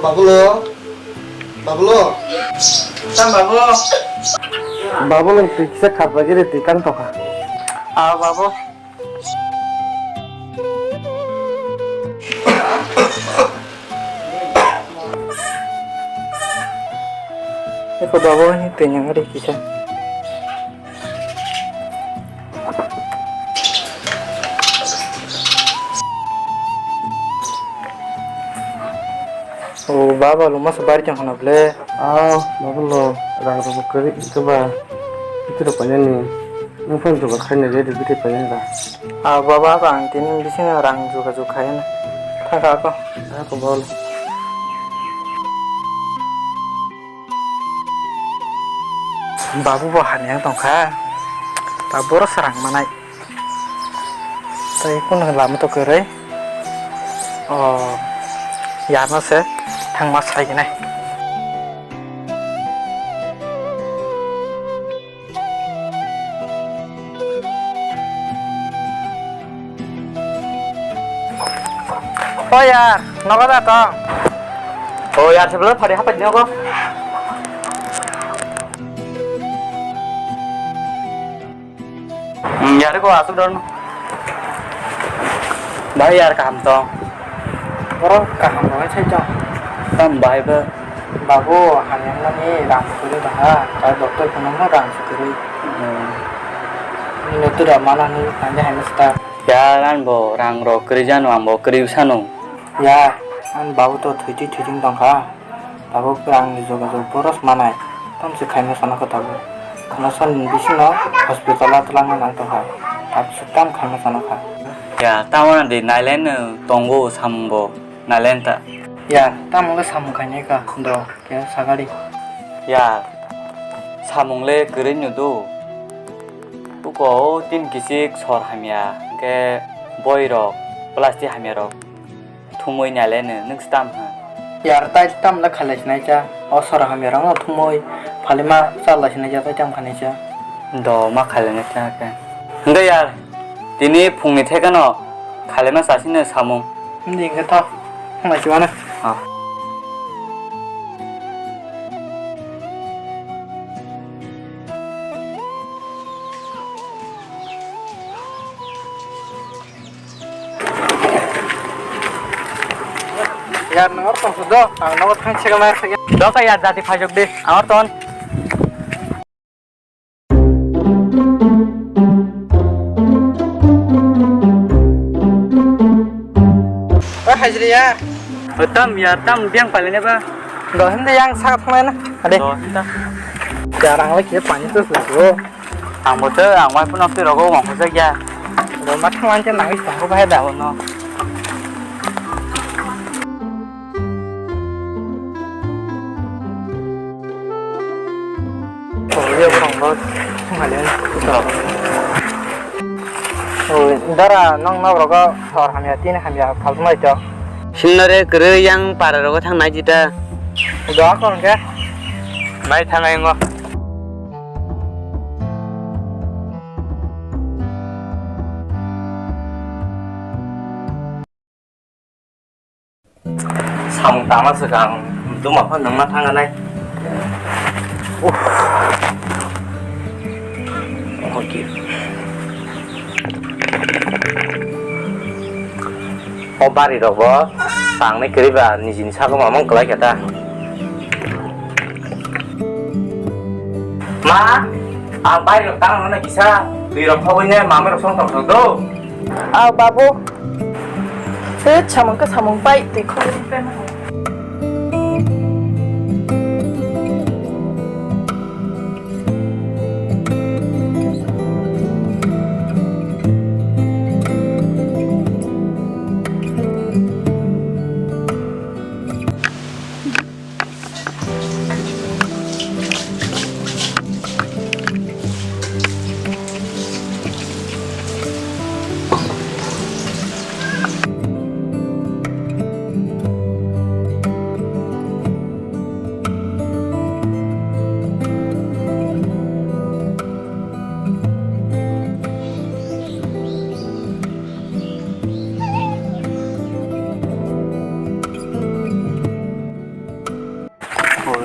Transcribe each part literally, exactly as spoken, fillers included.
Babulo, Babulo. Tam babu. Babulo, twi kisa kharbaigwi de twi kang tokha. Ah, babu. Eko babu, ani twi nyang ri kisa. O baba, lo masa bari tong khana ble. Ah, baba lo, rang rok kwrwi khe ba. Itu rok painani. Nung phone joga khaina ready bwtwi painani ba. Ah, baba, ang tini bisingo rang joga jog khaina. Thaka ako. Ako bol. Babu bo hamya tongkha. Taboro sarang manai. Tei kunu lama to kwrwi. O, yarno se thangma sai gwnai. O yar, nogo da tong? O yar, sebelum hari apa nogo? Hmm, yar ko asuk don. Bhai yar kaham tong. Oro kaham rok sai tong. Tam bhai ba. Babu, hamya mani rang sukuri tongha, tai doctor phunukno rang sukuri. Hmm. Nini tura manani tangde hai masta. Ya, ang bo rang rok kwrwi jano, ang bo kwrwi sano. Ya, ang babu to thwitwi thwitwng tongkha. Tabuk ang jogajog boros manai. Tamse khaima sanokha tabuk. Khana sal ni bisingo hospital o twlangna nang tongkha. Tabuk se tam khaima sanokha. Ya, tamo di nailen tongo samung bo. Nailen ta. Ya, tamo khe samung khainai kha do, khe sagari. Ya, samung le kwrwi no do. Buko o tin kisik sor hamya, hwnkhe boi rok, plastic hamya rok thumui nailen no, nwng se tam ha. Yar tai tam le khalai sinai cha, o sor hamya rok no thumui, phalima chalai sinai cha, tai tam khanai cha. Do ma khalai nai cha khe. Hwnkhe yar, tini phungni thekhano khalaima sasino samung. Hindi hwnkhe tho, thanglaisiwano. Ah. Yar, nwng oro tong do, ang nogo thang se ma sakya. Doka yar, jati phaijok di, ang oro ton. O hajriya. O tam ya, tam biang paline ba. Do hindi yang sak thangna. Ade. Do hinda. Jarang lagi ya pani terus lagi. Ang bo tei ang waiphano twi rogo wngkha jak ya. Bo ma thang lang khe nangwi tongo bahai da bono. Tongo ya borok bo thung hali. Oi, dara nong nok rogo sor hamya tin hamya phalmai to. Sinore kwrwi yang para rogo thang nai jita. Udo akon ke. Nai thang ai ngo. Samung tama swkang duma pha nangma thang nai. Uff. Oke. O bari rok bo tang nai kwrwi ba nijini sago mamang kwlai kha ta. Ma, ang bari rok tang nai kisa twi rok thogwi ne mamai rok song tong thok do. Ah, babu. Se samung ka samung pai twi khogwi.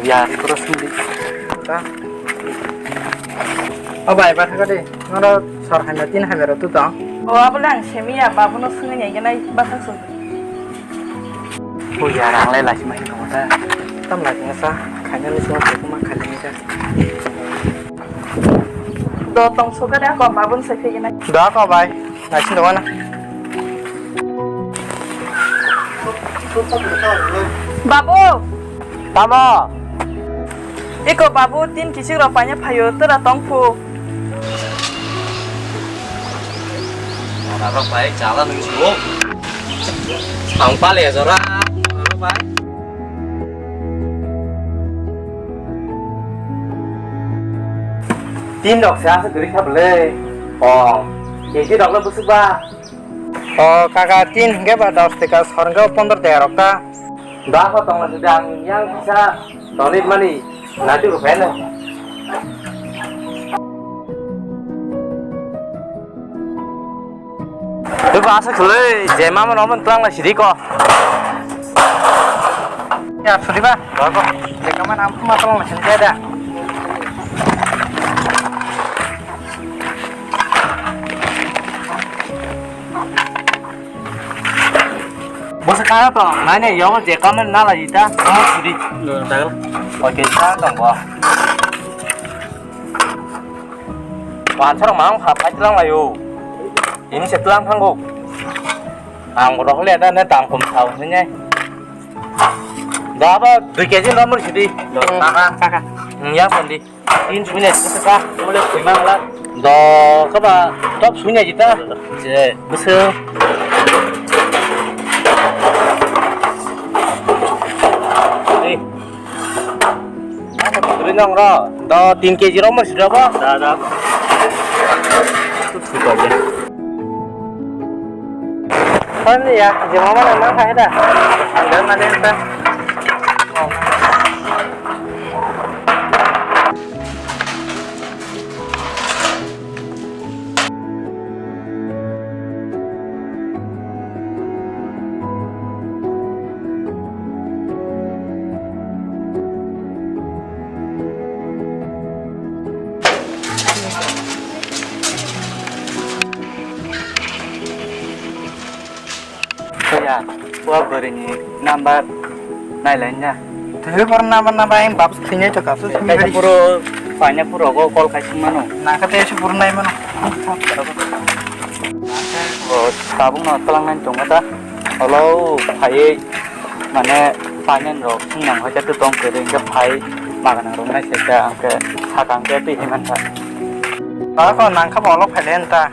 Ya, terus sungdi. Ta. O bai, batha kadi. Ngoro sor hamya tin hamya rok tu tong. O abo le ang semiya, babuno swngwi nai genai batha sung. O ya, rang lai lasi mai ko ta. Tam lasi sa, khaina ni sung ko ma khaina ni sa. Do tong so kadi ko babun sai phai genai. Do ko bai. Naisin dong na. Babu. Tamo? Iko babu tin kisik rok paina phaio tora tong phu. Ora rok bai chala nung suo. Tong pale jora. Ora rok bai. Tin rok se asa duri kha bole. O, keji rok le busuk ba. O kaka, tin hingke ba dos teka, sor hingke ba pondro teka rok ta. Da ko tong sidi ang yang kisa tonit mani nati rupai no. Tei ba asa khwlwi je mama no twlang lai sidi ko. Ya sudi ba. Ba ko. Leka mana ampun ma twlang lai sidi da. Bwswk kha tong, nai nai, yogo je kamen nala jita, omo sudi. Lo, dagel. Oke, sa tong bo. Wansarok mang pha phai tlang layo. Ini se tlang thango. Ang rohole ada ne tam kom thau ne. Da ba dui keji nomor sudi. Lo, kaka. Kaka. Ya sandi. Tin sui nai sika ka, mole sui mang la. Do kaba top sui nai jita. Je bese. Eh. Ri nong ro. Do tin keji ro mo sida ba. Da da. Sui ko je. Kan ya, je mama na mang khai da. Ang dan na den ta. Kaya, ua bwrwini number nailai na. Twi bor number number ang bab thwinai to kasu. Kaisa puro paina puro go call khai sing mano. Na kate su puro nai mano. O tabuk no tlang nai tong ta. Hello, phai mane paina rok sing nang hoja to tong kere inga phai magana rok nai se ta ang ke sakang ke twi himan ta. Ba ko nang kha bolo phai len ta.